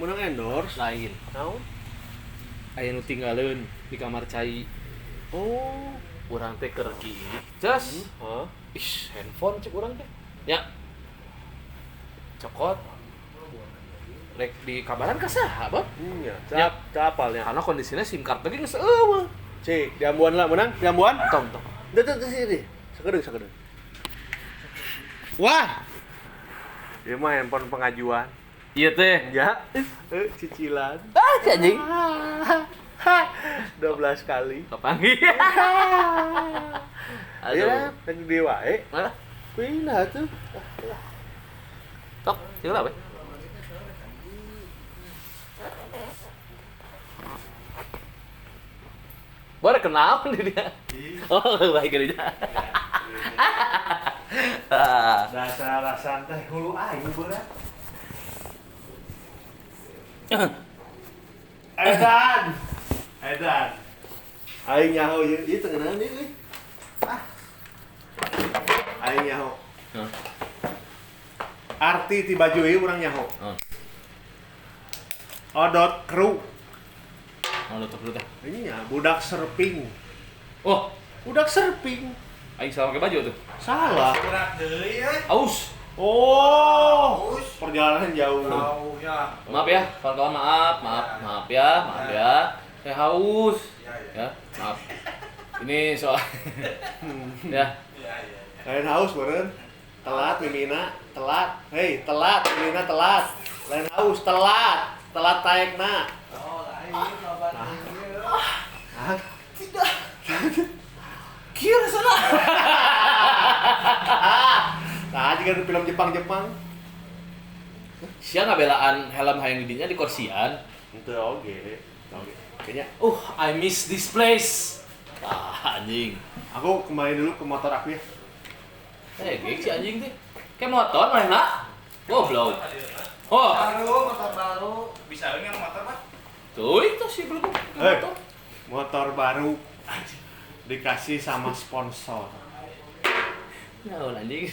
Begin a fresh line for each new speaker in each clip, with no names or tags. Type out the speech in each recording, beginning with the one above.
Menang endorse.
Lain.
Naon?
Aya nu tinggaleun di kamar cai.
Oh.
Urang teh keur Cas.
Hah?
Ih, handphone cek urang teh. Ya. Cokot. Rek di kabaran ka saha, Bob?
Iya,
Ya.
capalnya.
Karena kondisinya SIM card lagi geus eueuh.
Cik, diambuan lah menang, diambuan.
Tong, tong.
Tuh, tuh, tuh, sini. Sakedeung, sakedeung. Wah. Ieu mah handphone pengajuan.
Iya teh.
Ya, cicilan.
Ah, si anjing.
12 kali.
Kapanggih. Aduh.
Ya, kan gede wae.
Mana?
Kuy nah tuh.
Tok, cil lah, we. Boleh kenal di dia. Oh, baik dia. Ah.
Dasar rasan teh hulu aing berat. Edan. Edan. Aing nyaho ieu, ieu teu ngeunaan ieu euy. Ah. Aing nyaho.
Hah.
Arti ti baju ieu urang nyaho.
Hah.
Odot kru.
Oh, tutup dulu teh.
Ini ya, budak surfing.
Oh,
Budak surfing.
aing salah pakai baju tuh.
Salah.
Berat deui euy.
Aus.
Oh,
Aus.
perjalanan jauh.
Jauh ya.
Maaf ya, kawan-kawan maaf, maaf, maaf ya, maaf ya. Saya haus.
Ya, ya.
Ya, maaf. Ini soal ya.
Iya, iya.
Lain haus beureun. Telat mimina, telat. Hei, telat mimina telat. Lain haus, telat. Telat taekna.
Oh, lain loba deui.
Ah,
Tidak. Kira sana.
nah, jika di film Jepang-Jepang.
Sia ngabelaan helm hayang didinya di kursian.
Itu oke. Oke. Kayaknya
I miss this place. Ah, anjing.
aku kembali dulu ke motor aku ya.
Eh, gek si anjing teh. Kayak motor mana? Goblok. Oh,
Baru, motor baru. Bisa ini yang motor, Pak?
tuh itu sih belum.
Eh.
Motor.
Motor baru dikasih sama sponsor.
Naon anjing.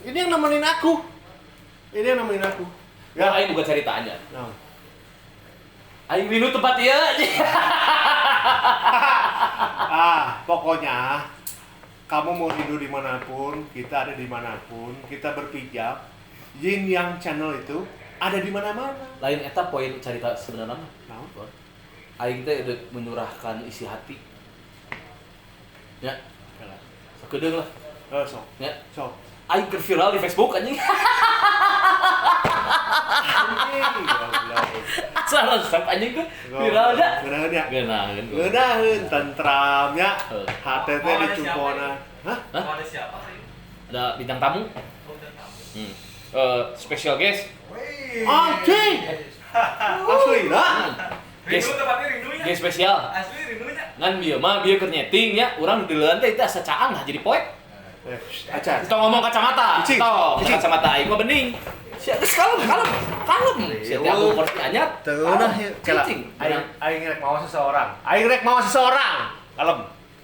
Ini yang nemenin aku. Ini yang nemenin aku.
Ya, aing bukan cerita aja.
Nah.
Aing rindu tempat ieu anjing.
Ah, pokoknya kamu mau rindu dimanapun, kita ada dimanapun, kita berpijak. Yin Yang Channel itu ada di mana-mana.
Lain eta poin cerita sebenarnya mah.
Nah,
Aing teh udah menyurahkan isi hati. Ya, sakedeung lah.
Eh, sok,
Ya.
sok.
Aing keur viral di Facebook anjing.
Anjing, goblok.
Asal resep anjing tuh viral aja.
Ngeunaheun ya.
Ngeunaheun.
Ngeunaheun tentram ya.
Heuh.
HTT
Mau ada
dicumpona. Hah?
Hah?
Mau ada siapa sih?
Ada bintang tamu.
Oh, udah tahu.
Hmm. Special guest.
Wih.
Anjing. Asli lah.
Guest,
Rindu tempatnya rindunya.
guest spesial.
Asli rindunya.
Ngan bieu mah bieu keur nyeting nya, urang dileuan teh itu asa caang lah jadi poek.
Eh, acan.
Tong ngomong kacamata.
Cicing.
Tong
Cicing.
kacamata aing mah bening. Sia geus kalem, kalem, kalem. Sia teh aku porsi anyar.
Teu nah, kela.
Cicing.
Aing aing rek mawa seseorang. Aing rek mawa seseorang. Kalem.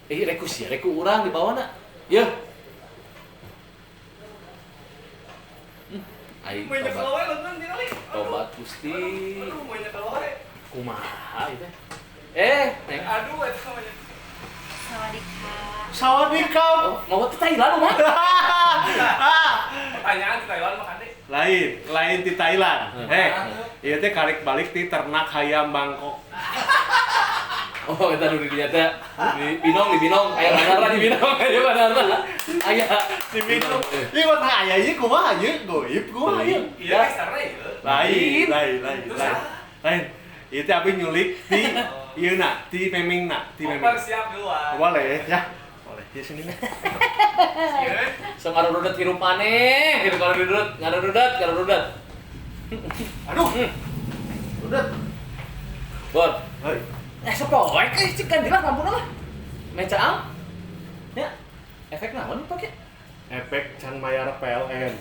Eh reku sia, reku urang di bawah na. Yeuh. Aing
Mau nyekel
tobat.
wae nonton tinggali.
Tobat Gusti.
Aduh, mau nyekel wae.
Kumaha ieu teh? Eh, neng.
Aduh, eta mah.
Sawadika.
Sawadika.
Oh, mau ke Thailand mah?
Pertanyaan di Thailand mah kade.
Lain, lain di Thailand.
Hmm.
Eh, ieu teh karek balik di ternak hayam Bangkok.
Oh, eta nu di dinya teh di Binong, di Binong, aya bandara di Binong, aya bandara. Aya
Di Binong. Ieu mah aya ieu kumaha ieu goib kumaha ieu.
Iya, geus ieu.
Lain, lain, lain,
Terus
lain.
ah.
Lain. Ieu teh abi nyulik di ieu na, di memingna, di meming.
Koper siap duluan.
Boleh ya. Boleh. Di sini nih.
Iya.
So ngarurudet hirup maneh, hirup ngarurudet, ngarurudet, ngarurudet.
Aduh. Udah.
Bor.
Hei.
Eh sepoek eh cik gantilah lampuna lah. Mecaang. Ya. Efek naon pake?
Efek can mayar PLN.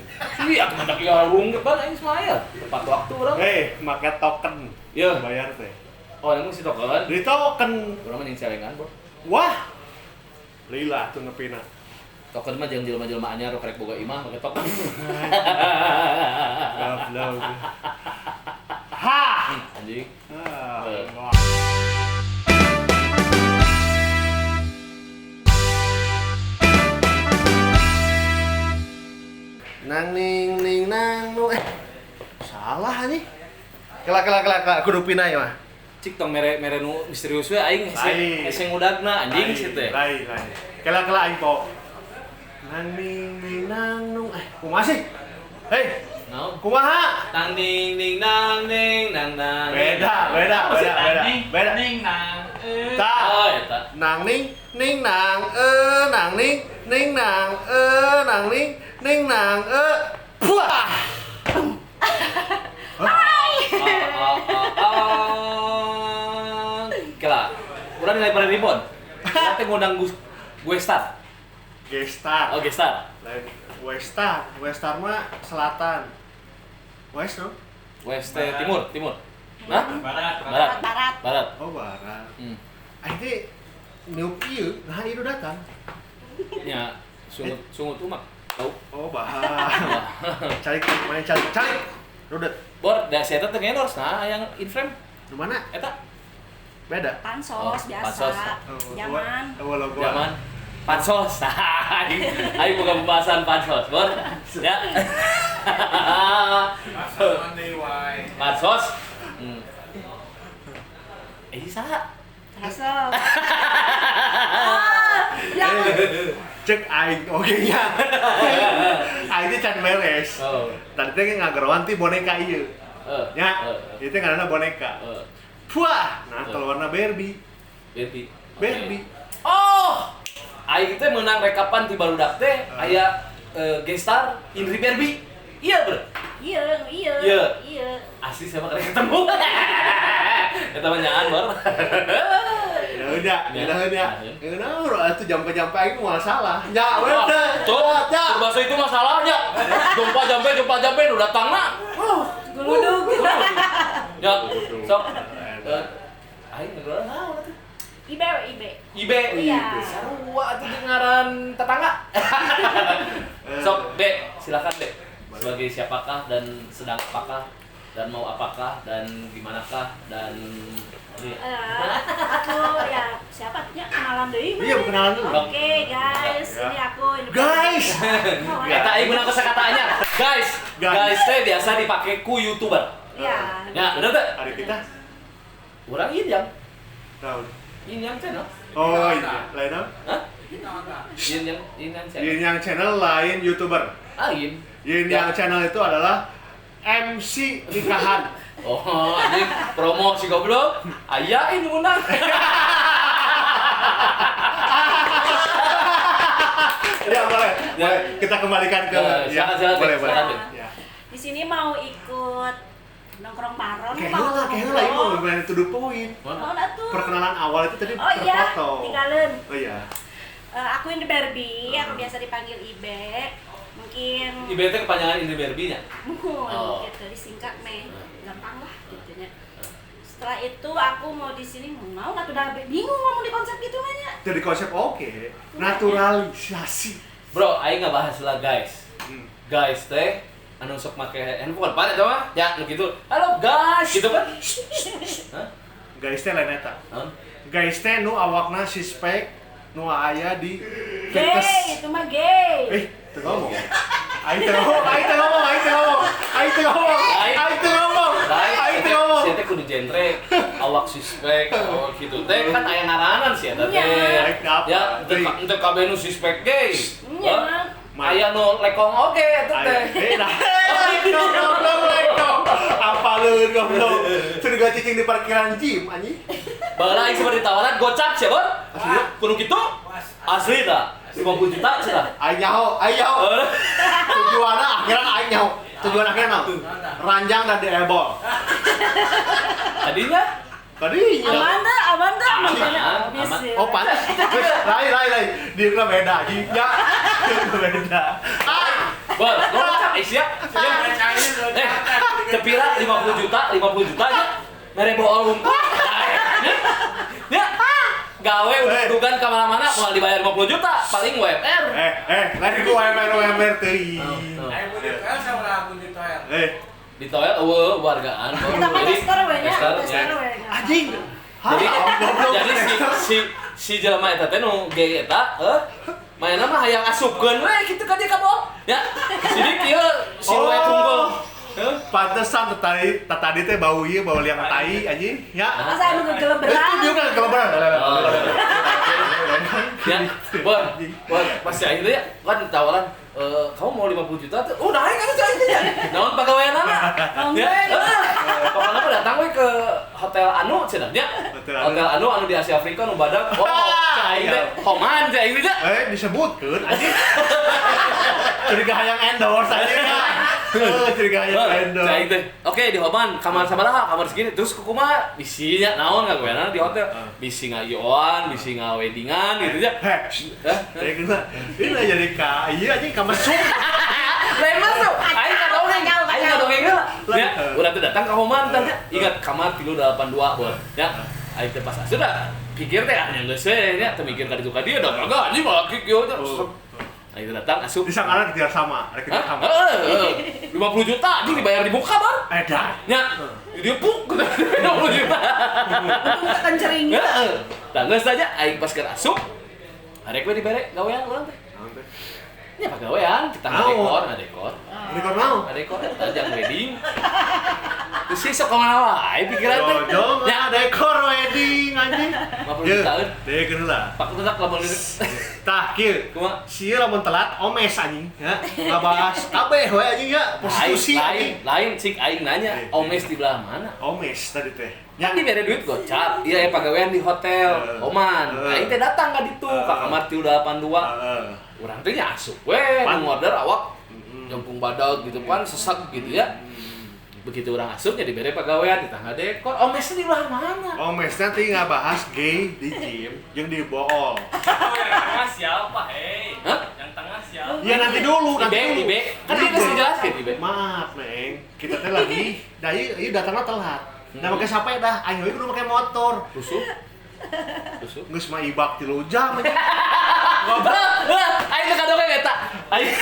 Iya, aku mendak ieu harung depan aing semaya. Tepat waktu urang.
Hei, make token.
Iya.
Bayar teh.
Oh, emang si token.
Di token.
Urang mah jeung celengan, Bor.
Wah. Lila tuh nepina.
Token mah jeung jelema-jelema anyar nu karek boga imah make token.
Goblok. Ha.
Anjing.
Ah. Nang ning ning nang nu salah nih. Kela kela kela kela kudu pindah ya mah.
Cik tong mere mere nu misterius we aing hese ngudagna anjing sih teh.
Lain lain. Kela kela aing po. Nang ning ning nang nu kumaha sih? Hei.
Naon?
Kumaha?
Nang ning ning nang ning nang nang.
Beda, beda, beda, beda. Beda.
Ning nang.
Ta.
Oh, eta.
Nang ning ning nang nang ning ning nang nang ning ning nang Puah.
Hai.
Kela. Urang nilai pada ribon. Urang teh ngundang gue star.
Gestar.
Oh, gestar.
Lain Westar, Westar mah selatan. West no?
West timur, timur. Nah?
Barat,
barat.
Barat.
Barat.
Oh, barat. Aing niup ieu, nah ieu datang.
Ya, sungut sungut umak. Tau.
Oh, bahar. Cari mana cari? Cari. Rudet.
Bor, da si eta teh endorse nah yang in frame.
Di mana?
Eta.
Beda.
Pansos biasa.
Pansos.
Zaman.
Zaman. Pansos. Ayo buka pembahasan pansos, Bor. Ya. Pansos. Saha?
Pansos. Ya.
Cek aing oge nya. Aing teh can beres. Tadi teh ngageroan ti boneka ieu. Nya, ieu teh ngaranna boneka. Puah, nah keluarna Barbie.
Barbie.
Barbie.
Oh. Aing teh menang rekapan ti barudak teh aya gestar Indri Barbie. Iya, Bro.
Iya, iya. Iya. Iya.
Asli sama karek ketemu. Eta mah nyaan, Bor.
Ya udah, udah udah. Nah, bro, atuh jampe-jampe aing moal salah. Ya, udah.
Tuh, bahasa itu masalahnya. Jumpa jampe nu datangna.
Guludug.
Ya, sok. Aing ngobrol naon atuh?
IB, IB.
IB.
Iya.
Sarua atuh jeung ngaran tetangga. Sok, Dek, silakan, Dek. Sebagai siapakah dan sedang apakah dan mau apakah dan gimanakah dan
aku ya siapa nya kenalan deui.
Iya, kenalan dulu.
Oke, guys,
ya.
Ini aku.
Guys.
Eta aing menang kosakatanya. Guys, guys teh biasa dipake ku YouTuber.
Iya.
Ya, bener teh?
Ada kita.
Urang ieu jam.
Tahu.
Yin Yang Channel.
Oh iya, lain apa?
Hah? Yin Yang Channel.
Yin Yang Channel lain YouTuber.
Ah, Yin.
Yin Yang Channel itu adalah MC nikahan.
Oh, anjing promo si goblok. Aya ini menang.
Ya boleh. Boleh. Kita kembalikan ke
ya, silakan,
boleh, boleh.
Ya. Di sini mau ikut nongkrong bareng.
Kayaknya lah ibu main to the point. Perkenalan awal itu tadi
oh, iya, tinggalin.
Oh iya.
Aku Indri Barbie, aku biasa dipanggil Ibe. Mungkin
Ibe itu kepanjangan Indri Barbie-nya?
Bukan, gitu disingkat meh. Gampang lah gitunya. Setelah itu aku mau di sini mau nggak udah bingung ngomong di konsep gitu nanya.
Jadi konsep oke, naturalisasi.
Bro, aing nggak bahas lah guys. Guys teh anu sok make handphone pan eta mah ya nu kitu. Halo guys gitu kan. Hah?
Guys teh lain eta. Guys teh nu awakna suspek nu aya di
gay, itu mah gay.
Teu ngomong. Aing teu ngomong, aing teu ngomong, aing teu ngomong. Aing teu ngomong. Aing teu ngomong. Aing teu ngomong.
Sia teh kudu genre awak suspek awak kitu teh kan aya ngaranan sia eta teh. Ya, teu kabeh nu suspek gay.
Nya.
Aya nu lekong oge eta teh.
Nah, goblok lekong. Apa lu goblok? Curiga cicing di parkiran gym anjing.
Baheula aing sempat ditawaran gocap sia, Bor.
Asli?
Kudu kitu? Asli ta. 50 juta cenah.
Aing nyaho, aing nyaho. Tujuanna akhiran aing nyaho. Tujuan akhirnya naon? Ranjang dan di ebol.
Tadinya?
Tadinya.
Aman dah, aman dah.
Aman.
Oh, pantas. Lain, lain, lain. Dia kena beda. Ya, beda. Ah!
Bor, gocap ya. Cepira 50 juta, 50 juta aja. Mere bool untung. Ya. Gawe udah-udugan ke mana-mana mau dibayar 50 juta, paling UMR.
Lain ku UMR teuing.
Ayo mun di toel sabaraha mun di toel?
Di toel eueuh wargaan.
Kita mah tester we nya, tester we.
Anjing.
Jadi si jelema eta teh nu gay eta, heuh. Mainna mah hayang asupkeun we kitu ka dia ka bool. Ya. Sidik ieu siluet unggul. Heuh.
Pantesan tadi teh bau ieu bau liang tai anjing. Ya.
Masa anu geleberan.
Itu dia kan geleberan.
Ya, bor, pas aing teh kan ditawaran kamu mau 50 juta tuh, oh naik atuh aing teh ya. Naon pagaweanana? Ya, pokoknya mah datang we ke hotel anu cenah nya. Hotel anu anu di Asia Afrika nu badak. Oh, cah aing teh homan cah aing teh.
Disebutkeun anjing. Curiga hayang endorse anjing. Curiga hayang endorse. Cah
aing teh. Oke, di Homan kamar sabaraha? Kamar segini. Terus kumaha? Bisi nya naon ngagaweanana di hotel? Bisi ngayoan, bisi ngaweddingan gitu nya.
Heh. Ini jadi ka ieu anjing ka mesum.
Lain masuk. Aing kadongeng, aing kadongeng heula. Ya, urang teh datang ka Homan tah nya. Ingat kamar 382 bor. Ya. Aing teh pas asup da pikir teh ah nya geus we nya teu mikir ka ditu ka dieu da gagah anjing malah kieu nya. Aing datang asup.
Disangkana kejar sama, rek kejar sama.
Heeh. 50 juta anjing dibayar di muka bar.
Edan.
Nya. Dia puk 50 juta.
Untung teu kencering.
Heeh. Tah geus aja aing pas keur asup. Arek we dibere gawean urang teh.
Naon teh?
Nya pagawean, kita ngadekor, ngadekor.
Ngadekor naon?
Ngadekor eta jang wedding. Terus sih sok kamana wae pikiran teh.
Jojong ngadekor wedding anjing.
50 jutaan.
Dekeun heula.
Pak tetap lamun
Tah kieu.
Kumaha?
Sieun lamun telat omes anjing, ya. Ngabahas kabeh we anjing ya, prostitusi
lain, lain cik aing nanya, omes di belah mana?
Omes tadi teh.
Kan dibere duit gocap, iya ya pagawean di hotel Oman. Aing teh datang ka ditu ka kamar 382. Urang teh nya asup we, nu ngorder awak jongkung badag gitu kan, sesek gitu ya. Begitu urang asup nya dibere pagawean di tangga dekor. Omesnya di belah mana?
Omesnya teh ngabahas gay di gym jeung di bool.
Yang tengah siapa, hei?
Hah?
Yang tengah siapa?
Ya nanti dulu, nanti dulu.
Ibe, kan dia geus dijelasin Ibe.
Maaf, Neng. Kita teh lagi, da ieu datangna telat. Nah, make sepeda, aing we kudu make motor.
Rusuh. Rusuh.
Geus mah ibak 3 jam anjing.
Goblok. Aing teh kadongeng eta. Aing.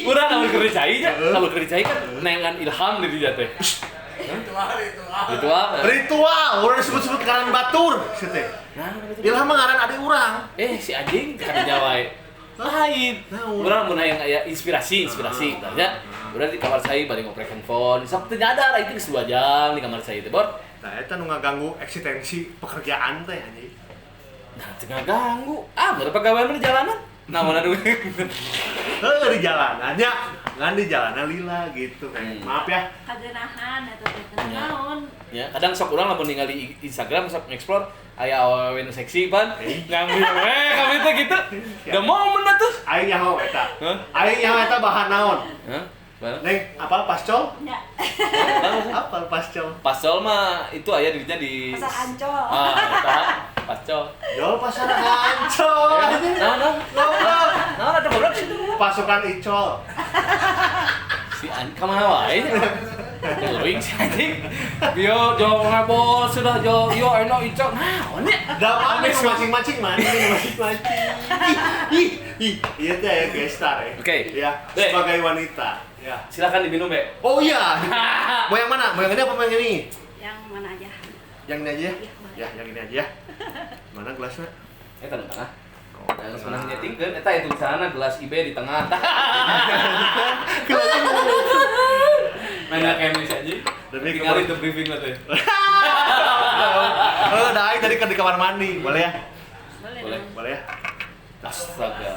Urang lamun keur dicai nya, lamun keur dicai kan neangan ilham di dinya teh. Ritual.
Ritual, urang disebut-sebut ngaran batur si teh. Ilham mah ngaran ade urang.
Si anjing ka dinya wae. Lain. Urang mun hayang aya inspirasi, tah nya. Urang di kamar saya bari ngoprek handphone. Sok teu nyadar aing teh geus 2 jam di kamar saya teh, Bor.
Tah eta nu ngaganggu eksistensi pekerjaan teh anjing.
Nah, teu ngaganggu. Ah, berapa pagawean mah di jalanan? Nah, mana duit?
Heuh, di jalanan nya. Ngan di jalanan lila gitu kayak. Maaf ya.
Kagenahan eta teh naon.
Ya, kadang sok urang lamun ningali Instagram sok nge-explore aya awewe nu seksi pan. Ngambil we kami teh gitu. Da momen atuh.
Aing nyaho eta. Aing nyaho eta bahan naon?
Hah?
Neng, apal pascol?
Ya.
Apal pascol?
Pascol mah itu aya dirinya di
Pasar Ancol.
Ah, eta pascol.
Yo pasar Ancol.
Naon?
Goblok.
Naon ada goblok situ.
Pasukan Icol.
Si an ka mana wae nya? Teuing si anjing. Bio jo ngabol sudah jo yo eno Icol. Naon nya?
Da mana mancing-mancing mana mancing-mancing. Ih, iya teh ya gestar ya.
Oke.
Ya, sebagai wanita. Ya.
Silakan diminum, Be.
Oh iya. Mau yang mana? Mau yang ini apa mau yang ini?
Yang mana aja?
Yang ini aja ya?
Ya,
ya, yang ini aja ya. Mana gelasnya?
Eta nu tengah. Yang pernah nyetingkeun eta aya tulisanna gelas IB di tengah.
Gelasnya
Mana kayak ini aja. Tinggalin the briefing lah teh.
Oh, dah aing tadi kan di kamar mandi. Boleh ya?
Boleh.
Boleh ya?
Astaga.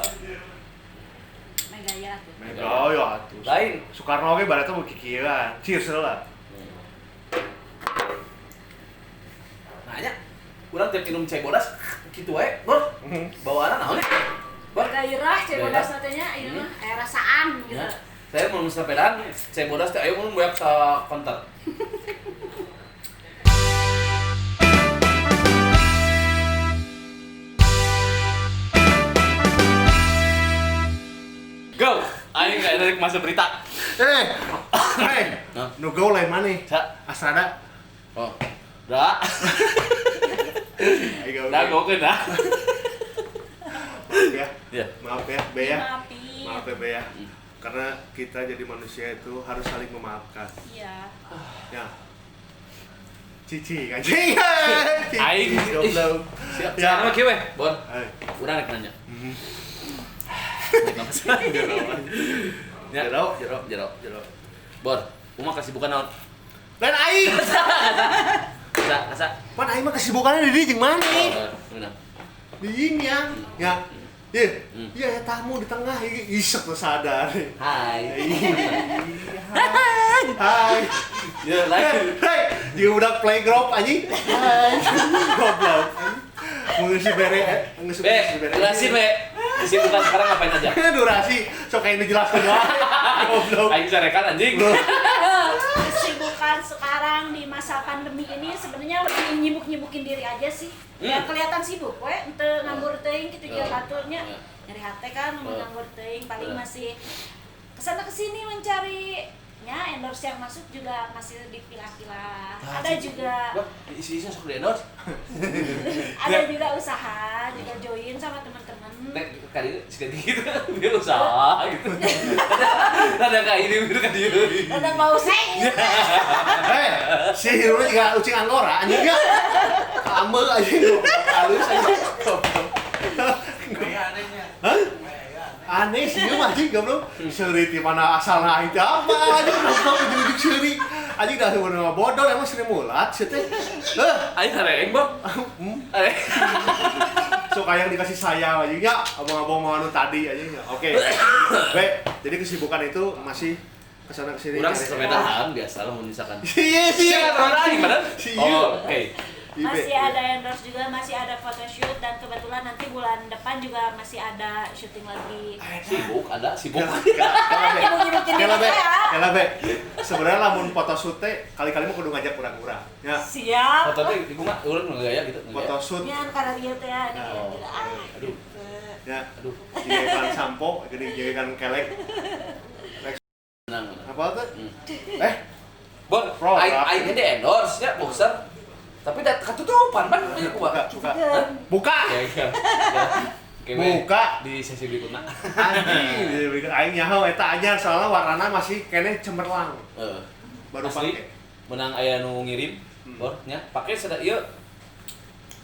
Megaya tuh.
Megaya atuh.
Lain
Soekarno oge baratna mau kikieuan. Cheers heula.
Nah nya, urang tiap minum cai bodas kitu wae, Bor. Bawaanna naon nya? Bor.
Gairah cai bodas teh nya ieu mah aya rasaan gitu.
Ya. Saya mau sepedaan, cai bodas teh ayo mun banyak sa konter. Go. Aing enggak dari masa berita.
Nu go lain maneh? Asrada.
Oh. Da. Da go keun dah.
Maaf ya.
Ya.
Maaf ya, Be ya. Maaf ya, Be ya. Karena kita jadi manusia itu harus saling memaafkan.
Iya.
Ya. Cici, anjing.
Aing
goblok.
Siap. Sekarang mah kieu we, Bon. Urang rek nanya.
Jero,
jero, jero. Bor, kumaha kesibukan naon?
Lain aing.
Asa.
Pan aing mah kesibukannya di dieu jeung maneh. Di yin yang. Ya. Iya, iya tamu di tengah isek tuh sadar.
Hai.
Hai.
Ya, lain.
Hei, dia udah playgroup anjing. Hai. Goblok. Ngisi bere, ngisi bere.
Jelasin, Be. Kesibukan sekarang ngapain aja?
Durasi, sok kayak dijelaskan wae. Goblok.
Aing sarekan anjing.
Kesibukan sekarang di masa pandemi ini sebenarnya lebih nyibuk-nyibukin diri aja sih. Ya kelihatan sibuk we, ente nganggur teuing kitu jeung baturnya. Nyari hate kan nganggur teuing, paling masih kesana kesini mencari ya endorse yang masuk juga masih dipilah-pilah. Ada juga
isi-isinya sok di endorse.
Ada juga usaha, juga join sama teman-teman.
Nek kali sekali gitu dia usaha gitu. Ada kayak ini gitu kan dia.
Ada mau sih.
Eh, si Hiruna juga ucing anggora anjing ya. Ambe anjing halus anjing.
Kayak anehnya.
Hah? Aneh sih mah anjing goblok. Seuri ti mana asalna aing teh apa anjing goblok ujug-ujug seuri. Anjing dah sebenarnya bodol emang Sri Mulat sih teh. Heh,
aing hareeng, Bang. Hareeng.
Sok hayang dikasih sayang anjing ya, abang-abang mau anu tadi anjing ya. Oke. Be, jadi kesibukan itu masih kesana kesini.
Urang sepedahan biasa lah misalkan.
Iya, iya.
Oh, oke.
Masih ada endorse juga, masih ada photoshoot dan kebetulan nanti bulan depan juga masih ada syuting lagi.
Sibuk, ada sibuk.
Kela be. Sebenarnya lamun photoshoot teh kali-kali mah kudu ngajak urang-urang. Ya.
Siap.
Foto teh ibu mah urang ngegaya gitu.
Photoshoot.
Ya karena ieu teh ya.
Aduh.
Ya,
aduh.
Jiga sampo, geuning jiga kelek. Apa tuh?
Bon, aing di endorse ya, boxer. Tapi dat ketutupan pan buka.
Buka. Buka
di sesi berikutnya.
Anjing, di aing nyaho eta anyar soalnya warnana masih keneh cemerlang. Baru
asli,
pake.
Menang aya nu ngirim, bor nya pake sada ieu.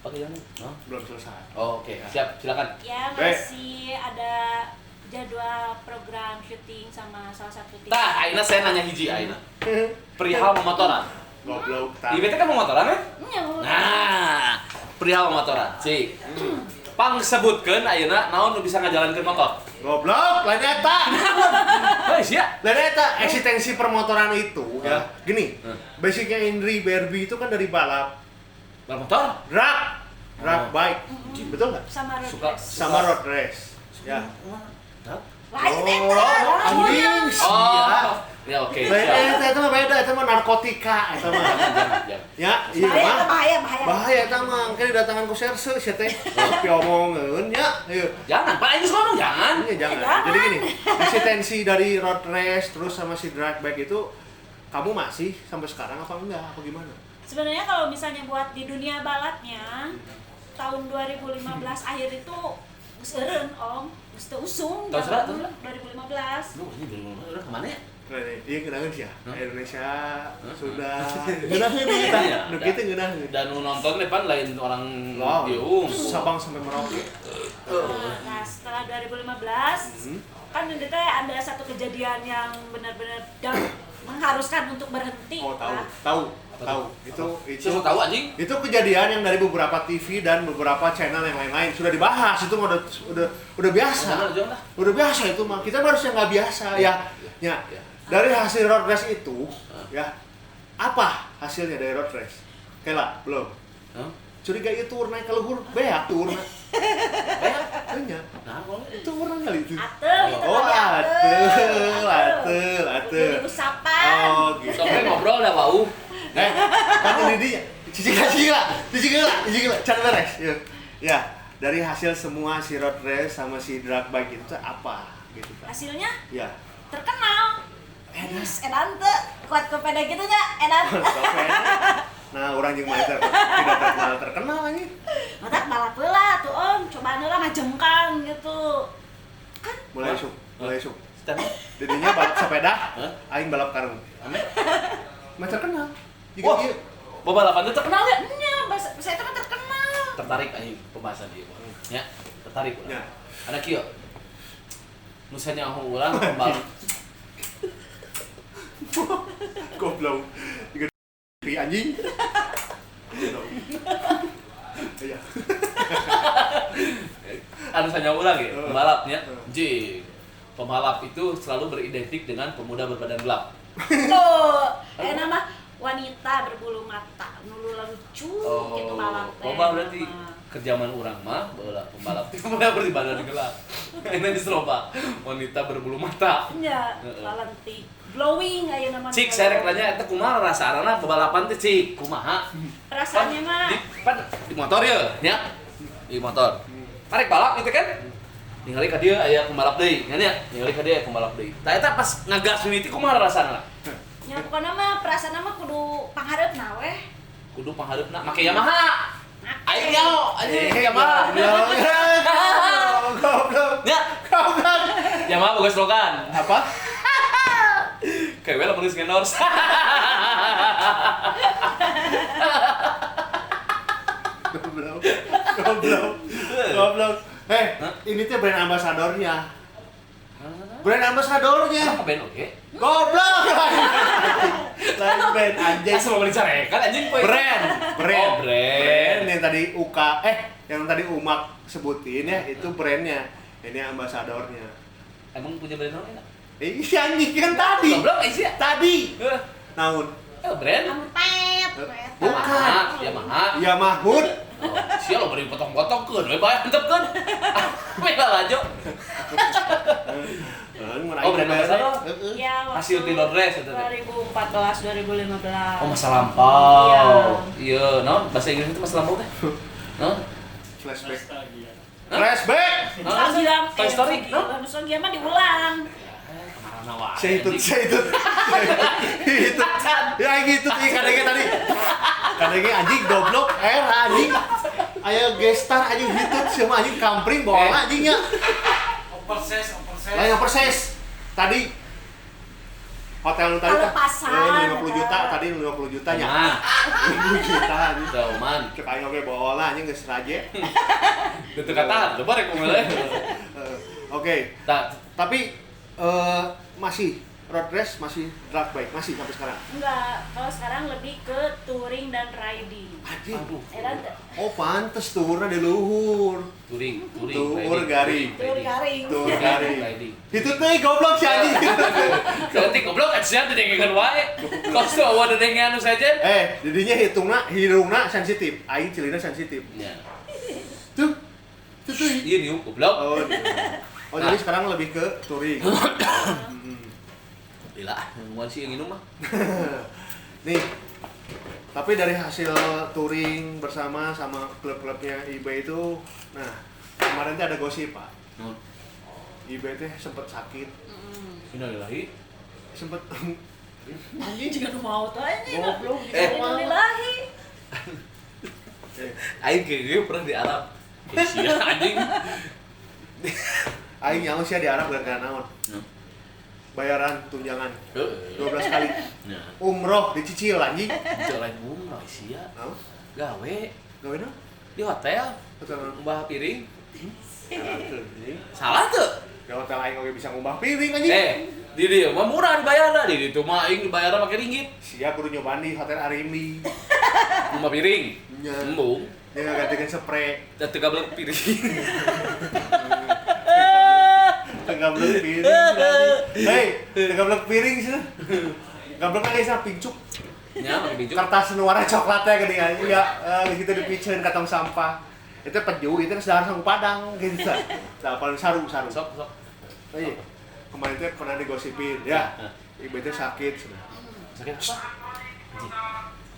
Pake yang oh.
Belum selesai.
Oh, oke. Okay. Siap, silakan.
Ya, masih ada jadwal program syuting sama salah satu tim.
Tah, ayeuna saya nanya hiji ayeuna. Perihal momotoran.
Goblok tah.
Ieu teh kan momotoran ya?
Iya,
Nah, perihal momotoran. Cik. Pang sebutkeun ayeuna naon nu bisa ngajalankeun motor?
Goblok, lain eta.
Heuh, sia.
Lain eta eksistensi permotoran itu ya. Gini, basicnya Indri Barbie itu kan dari balap.
Balap motor?
Drag bike. Betul enggak?
Sama road race.
Sama road race. Ya.
Lain eta.
Anjing, sia.
Ya oke.
Beda eta mah beda, eta mah narkotika eta mah. Ya, iya mah.
Bahaya, bahaya.
Bahaya eta mah, engke didatangan ku serse sia teh. Tapi omongeun nya, ieu.
Jangan, Pak Aing ngomong jangan.
Iya, jangan. Jadi gini, eksistensi dari road race terus sama si drag bike itu kamu masih sampai sekarang apa enggak? Apa gimana?
Sebenarnya kalau misalnya buat di dunia balapnya tahun 2015 akhir itu geus eureun, Om. Geus teu usum.
Tahun
2015.
Lu ini 2015 udah kemana ya?
Iya ngeunaheun sih ya. Indonesia sudah ngeunaheun kita. Nu kitu ngeunaheun.
Dan nu nonton depan lain orang dieu.
Sabang sampai Merauke.
Nah, setelah 2015 kan nanti teh ada satu kejadian yang benar-benar mengharuskan untuk berhenti.
Oh, tahu. Tahu. Itu
tahu anjing.
Itu kejadian yang dari beberapa TV dan beberapa channel yang lain-lain sudah dibahas. Itu mah udah biasa. Udah biasa itu mah. Kita harusnya nggak biasa ya. Ya. Dari hasil road race itu, ya apa hasilnya dari road race? Kela, belum.
Huh?
Curiga itu turun naik ke luhur, beak turun. Beak, nya.
Nah,
itu warna kali itu.
Atel, itu
oh, atel, atel.
Kudu diusapan.
Oh, gitu.
Sampai ngobrol dah wau.
Kan ini dia. Cicing lah, cara beres. Ya. Ya, dari hasil semua si road race sama si drag bike itu tuh apa gitu kan.
Hasilnya?
Ya.
Terkenal. Edan teu kuat kepada gitu nya, edan.
Nah, orang jeung mah tidak terkenal anjing.
Matak balap heula tuh Om, cobaan heula ngajengkang gitu. Kan
mulai esuk, mulai esuk. Didinya balap sepeda, aing balap karung.
Ame?
Mah terkenal.
Wah, balapan itu terkenal ya?
Nya, saya itu kan terkenal.
Tertarik aing pembahasan ieu. Ya, tertarik urang.
Ya.
Ada kieu. Nu sanyaho urang pembalap.
Goblok. Juga anjing. Iya.
Anu sanyaho urang ya, pembalapnya. Jing. Pembalap itu selalu beridentik dengan pemuda berbadan gelap.
Tuh, nama wanita berbulu mata, nulu lucu gitu balap teh.
Oh, berarti kerjaman urang mah baheula pembalap teh pemuda berbadan gelap. Ini geus loba wanita berbulu mata.
Nya, lalentik. Glowing aya nama.
Cik, saya rek nanya eta kumaha rasana balapan teh cik, kumaha?
Rasanya mah
di motor ye, nya. Di motor. Tarik balap gitu kan? Ningali ka dieu aya pembalap deui, nya nya. Ningali ka dieu aya pembalap deui. Tah eta pas ngagas mimiti kumaha rasana?
Nya pokona mah perasaan mah kudu panghareupna weh.
Kudu panghareupna make Yamaha. Aing nyaho, anjing Yamaha.
Goblok.
Nya,
goblok.
Yamaha boga slogan.
Apa?
Kayak we lamun geus ngendorse.
Goblok. Goblok. Goblok. Ini tuh brand ambasadornya. Brand ambasadornya.
Apa band oke?
Goblok. Lain band anjing.
Asal mau dicarekan anjing poe.
Brand.
Oh, brand.
Brand yang tadi UK yang tadi Umak sebutin ya, itu brandnya. Ini ambasadornya.
Emang punya brand apa enak?
Iya anjing kan tadi.
Goblok iya.
Tadi. Naon?
Brand.
Ampet.
Bukan.
Yamaha.
Yamahut.
Oh, sia lo beri potong-potong keun we bae antep keun. We lalajo. Oh, brand ambasador.
Iya,
hasil di road race eta teh.
2014 2015.
Oh, masa lampau. Iya, naon bahasa Inggris itu masa lampau teh? Naon?
Flashback. Flashback.
Nostalgia.
Toy Story,
no? Nostalgia mah diulang.
Saya itu. Itu. Ya gitu kadangnya tadi. Kadangnya anjing goblok, anjing. Ayo gestar anjing hitut sama anjing kampring bawa anjingnya.
Overses.
Lah yang perses. Tadi hotel lu tadi 50 juta, tadi 50 juta nya. 50 juta anjing.
Dauman.
Cek aing oge bawa lah anjing geus raje.
Teu katahan, lebar rek ngomong.
Oke. Tapi masih road race, masih drag bike, masih sampai sekarang?
Enggak, kalau sekarang lebih ke touring dan riding.
Anjing. Oh pantes turnya di luhur.
Touring,
tour garing.
Tour garing.
Tour garing. Itu teh goblok si anjing.
Nanti goblok aja dedengeun wae. Kos tuh awa dedengean nu sajen.
Didinya hitungna, hirungna sensitif, aing cilina sensitif.
Ya.
Tuh. Tuh.
Iya nih goblok.
Oh, jadi sekarang lebih ke touring.
Gila, nungguan sih yang minum mah.
Nih, tapi dari hasil touring bersama sama klub-klubnya IB itu, nah kemarin tuh ada gosip Pak. IB teh sempet sakit.
Innalillahi.
Sempet.
Anjing juga nu mau tuh anjing.
Goblok.
Innalillahi.
Aing kayaknya pernah di Arab. Sia anjing.
Aing nyaho sia di Arab gara-gara naon? Bayaran tunjangan 12 kali. Umroh dicicil anjing.
Itu lain umroh sia. Gawe.
Gawe naon?
Di hotel. Ngumbah piring. Salah tuh.
Di hotel aing oge bisa ngumbah piring anjing.
Di dieu mah murah dibayarna, di ditu mah aing dibayarna make ringgit.
Sia kudu nyobaan di hotel Arimbi.
Ngumbah piring. Embung.
Dia ngagantikeun spray.
Da teu gablek piring.
Gablek piring. Hei, gablek piring sih. Gablek lagi sama pincuk.
Ya, pakai pincuk.
Kertas warna coklatnya gini ya. Di situ dipiceun ka tong sampah. Itu peju, itu sedahar sangu padang gitu. Nah, paling saru.
Sok.
Iya. Kemarin teh pernah digosipin ya. Ibu teh sakit.
Sakit apa?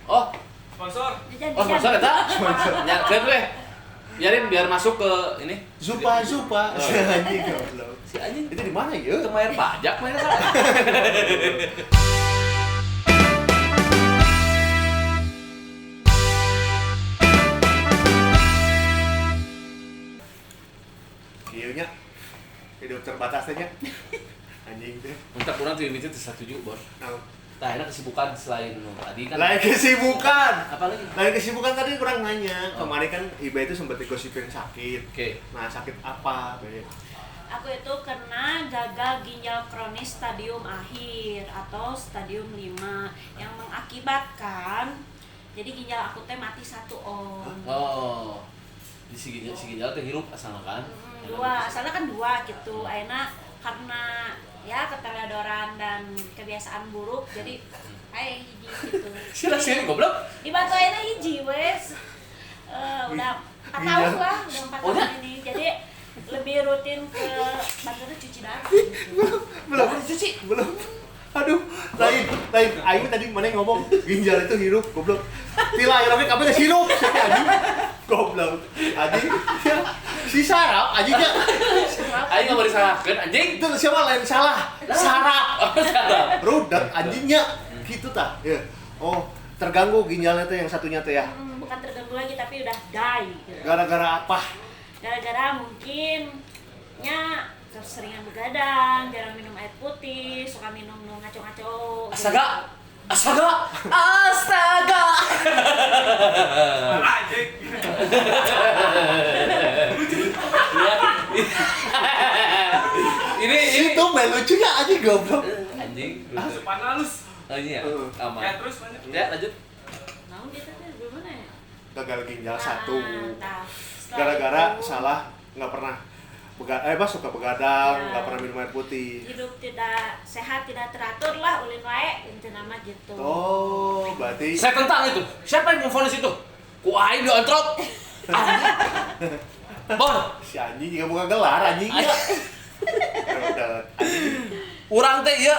Oh,
sponsor.
Oh, sponsor eta? Sponsor. Ya, keun we. Biarin biar masuk ke ini.
Zupa. Si anjing goblok.
Si anjing
itu di mana ya?
Itu bayar pajak mana salah.
Kieu nya. Hidup terbatas teh nya. Anjing.
Urang teu mimiti teu satuju, Bor. Tah enak kesibukan selain tadi kan.
Lain kesibukan.
Apa lagi?
Lain kesibukan tadi kurang nanya. Kemarin kan Ibe itu sempat digosipin sakit.
Oke.
Nah, sakit apa, Be?
Aku itu kena gagal ginjal kronis stadium akhir atau stadium 5 yang mengakibatkan jadi ginjal aku teh mati satu, Om.
Oh. Di si ginjal teh hirup asalna kan?
Dua, asalnya kan dua gitu. Ayeuna karena ya keteledoran dan kebiasaan buruk jadi hiji gitu.
Sila sini goblok.
Dibantu ayeuna hiji wes. Udah 4 tahun lah, udah 4 tahun ini. Jadi lebih rutin ke bantu cuci darah.
Belum dicuci, belum. Aduh, lain aing tadi mana ngomong ginjal itu hirup, goblok. Tila aing kabeh geus hirup, siapa anjing? Goblok. Anjing. Si sarap anjing nya.
Aing enggak disalahkeun anjing.
Itu siapa lain salah? Sarap. Rudet anjingnya. Gitu tah. Ya. Oh, terganggu ginjalnya tuh yang satunya tuh ya.
Bukan terganggu lagi tapi udah die gitu.
Gara-gara apa?
Gara-gara mungkin nya keseringan begadang, jarang minum air putih, suka minum ngaco-ngaco.
Astaga! Astaga! Astaga!
Anjing.
Ini
itu main lucunya anjing goblok.
Anjing.
Sopan halus.
Oh iya. Aman.
Ya terus lanjut.
Ya lanjut.
Naon gitu teh gimana ya?
Gagal ginjal satu. Gara-gara salah nggak pernah suka begadang, nggak pernah minum air putih.
Hidup tidak sehat, tidak teratur lah, ulin wae, inti nama gitu.
Oh, berarti
saya tentang itu. Siapa yang memvonis itu? Ku aing diontrok. Bor,
si anjing juga bukan gelar anjing.
Urang teh ieu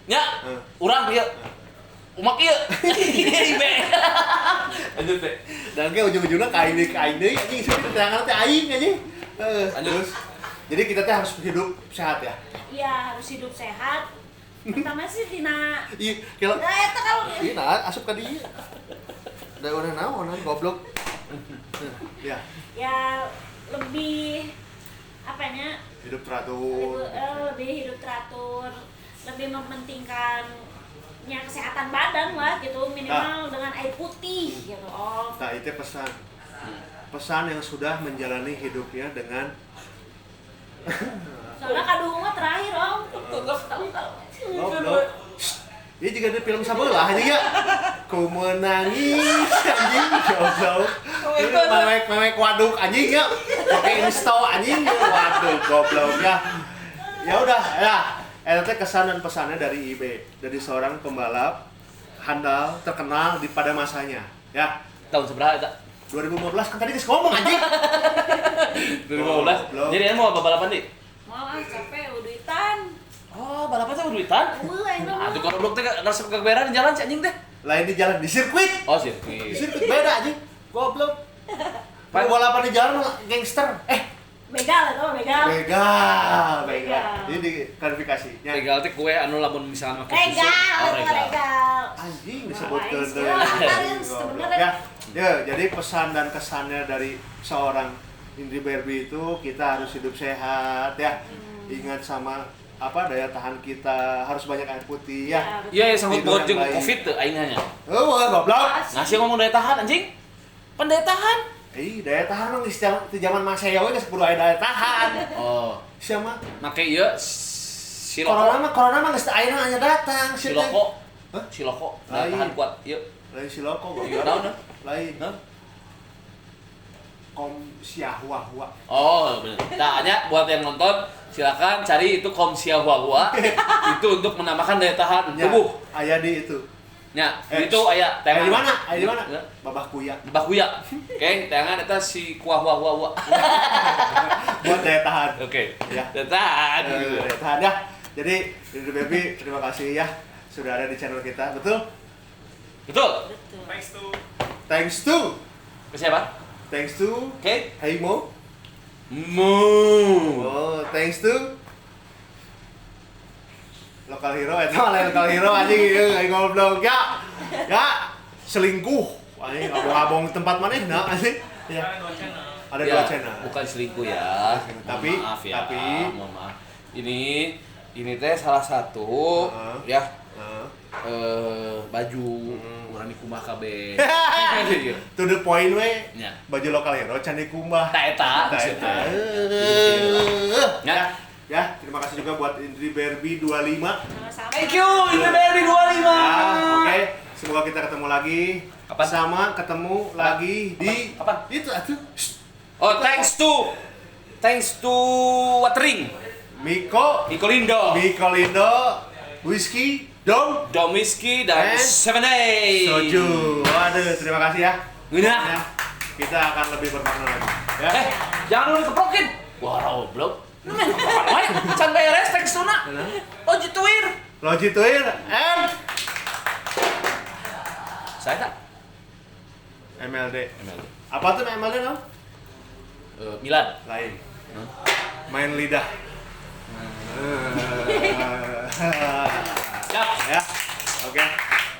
nya, urang ieu. Umak ieu. Ibe. Lanjut teh.
Dan ke ujung-ujungnya ka aing deui anjing sih terangan teh aing anjing. Terus jadi kita teh harus hidup sehat ya?
Iya, harus hidup sehat. Pertama sih tina.
Iya, kalau
nah, eta kalau
iya nah, asup ka dieu. Da urang naon goblok. Ya.
Ya lebih apanya?
Hidup teratur.
Lebih hidup teratur, lebih mementingkan ya kesehatan badan lah gitu, minimal dengan air putih gitu. Oh.
Nah, itu pesan. Pesan yang sudah menjalani hidupnya dengan
soalnya kadung mah terakhir, Om.
Goblok. Ini juga ada film sabelah anjing ya. Ku menangis anjing goblok. Ini mewek waduk anjing ya. Pakai install anjing waduh goblok ya. Ya udah ya. Eta kesan dan pesannya dari IB, dari seorang pembalap handal terkenal di pada masanya ya.
Tahun seberapa eta?
2015 kan tadi geus ngomong anjing.
2015. Oh, jadi mau balapan di?
Mau ah capek duitan.
Oh, balapan teh duitan?
Heueuh ayeuna mah.
Atuh goblok teh resep keberan di jalan si anjing teh.
Lain di jalan, di sirkuit.
Oh, sirkuit.
Di sirkuit beda anjing. Goblok. Balapan di jalan gangster.
Begal atau begal?
Begal. Ini diklarifikasi.
Begal teh kue anu lamun misalnya make susu.
Regal, regal.
Anjing disebutkeun teh. Ya, ya, jadi pesan dan kesannya dari seorang Indri Barbie itu kita harus hidup sehat ya. Ingat sama apa daya tahan kita, harus banyak air putih ya.
Iya, ya, sangkut paut jeung Covid teu aing nya.
Heueuh, goblok.
Ngasih ngomong daya tahan anjing. Pan daya tahan.
Daya tahan mah geus di zaman Masehi geus kudu aya daya tahan.
Oh.
Siapa?
Make ieu siloko.
Corona mah geus ayeuna hanya datang.
Siloko.
Hah?
Siloko. Daya tahan kuat ieu.
Lain siloko goblok.
Naon?
Lain.
Hah?
Kom sia hua hua.
Oh, bener. Nah, hanya buat yang nonton silakan cari itu kom sia hua hua. Itu untuk menambahkan daya tahan
ya,
tubuh.
Aya di itu.
Ya, itu aya
tayangan. Di mana? Aya di mana? Babah Kuya.
Babah Kuya. Oke, tayangan eta si kuah hua hua hua.
Buat daya tahan.
Oke.
Ya.
Daya tahan.
Daya tahan ya. Jadi, Indri Baby, terima kasih ya sudah ada di channel kita. Betul?
Betul.
Betul.
Thanks to.
Thanks to.
Ke siapa?
Thanks to.
Oke.
Hey Mo.
Mo.
Oh, thanks to Lokal hero eta mah lain lokal hero anjing ieu aing goblok ya. Ya, selingkuh anjing abong-abong tempat manehna anjing. Ya. Ada dua channel.
Bukan selingkuh ya.
Tapi
maaf ya.
Tapi
mohon maaf. Ini Ini teh salah satu ya baju urang dikumbah kabeh.
To the point we.
Ya.
Baju lokal hero can dikumbah.
Tah eta maksudnya.
Ya. Ya, terima kasih juga buat Indri Barbie 25.
Sama-sama.
Thank you Indri Barbie 25.
Ya, oke. Semoga kita ketemu lagi.
Kapan?
Sama ketemu lagi di
Kapan?
Itu atuh.
Oh, thanks to Watering.
Miko,
Miko Lindo.
Miko Lindo, Whisky, Dom,
Domiski dan
And
Seven Day.
Soju. Waduh, terima kasih ya.
Ngeunah.
Ya, kita akan lebih bermakna lagi. Ya.
Jangan lu dikeprokin. Wah, goblok. Wae, can beres thanks to na. Loji tuir.
Loji Tuir and
Saya tak
MLD.
MLD.
Apa tuh MLD, no?
Milan.
Lain. Main lidah.
Siap.
Ya. Oke.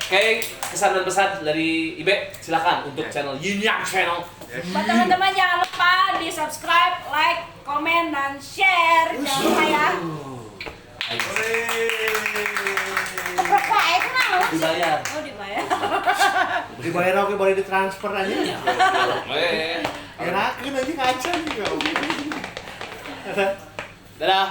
Oke, kesan dan pesan dari Ibe, silakan untuk channel Yin Yang Channel.
Buat teman-teman jangan lupa di subscribe, like, komen, dan share. Jangan lupa ya.
Ayo.
Keprok wae kunaon sih?
Dibayar.
Oh, dibayar.
Dibayar oke boleh ditransfer aja.
Eh.
Gerakin aja ngaca nih.
Dadah.